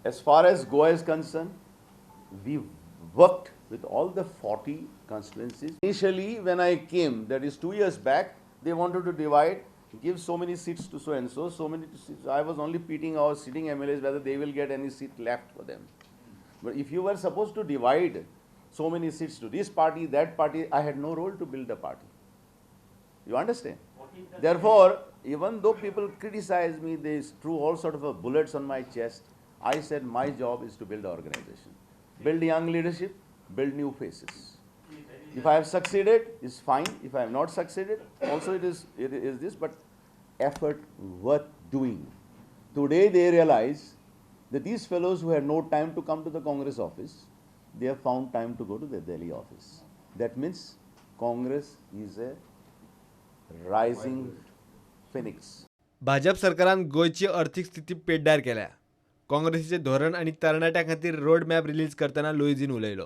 As far as Goa is concerned, we worked with all the 40 constituencies. Initially, when I came, that is 2 years back, they wanted to divide, give so many seats to so and so, so many to seats. I was only pitying our sitting MLAs whether they will get any seat left for them. But if you were supposed to divide so many seats to this party, that party, I had no role to build a party. You understand? Therefore, even though people criticize me, they threw all sort of bullets on my chest, I said my job is to build an organization, build young leadership, build new faces. If I have succeeded, it's fine. If I have not succeeded, also it is this, but effort worth doing. Today they realize that these fellows who had no time to come to the Congress office, they have found time to go to the Delhi office. That means Congress is a rising phoenix. Bhajap सरकारान गोंयची अर्थीक स्थिती पेड्ड्यार केल्या. काँग्रेसीचें धोरण आनी तरणाट्यां खातीर road map release करतना लुईझीन उलयलो.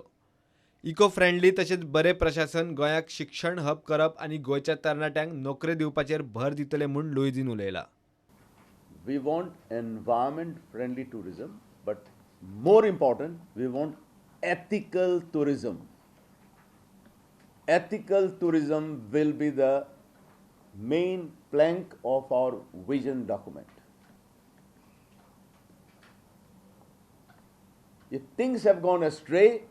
इको फ्रेंडली तशेंच बरें प्रशासन, गोंयाक शिक्षण हब करप आनी गोंयच्या तरणाट्यांक नोकरी दिवपाचेर भर दितले म्हूण Luizinho उलयला. We want environment friendly tourism, but more important, we want ethical tourism. Ethical tourism will be the main plank of our vision document. If things have gone astray,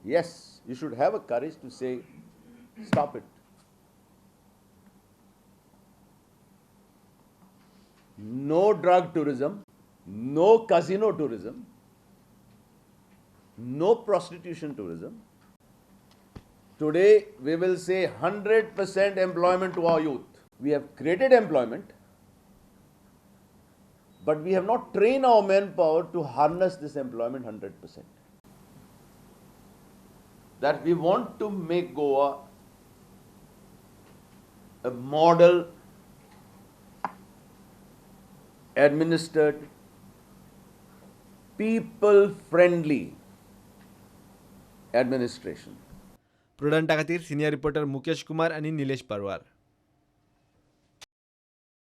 yes, you should have a courage to say, stop it. No drug tourism, no casino tourism, no prostitution tourism. Today, we will say 100% employment to our youth. We have created employment, but we have not trained our manpower to harness this employment 100%. That we want to make Goa a model, administered, people-friendly administration. प्रुडंटा खातीर senior reporter Mukesh Kumar आनी निलेश परवार.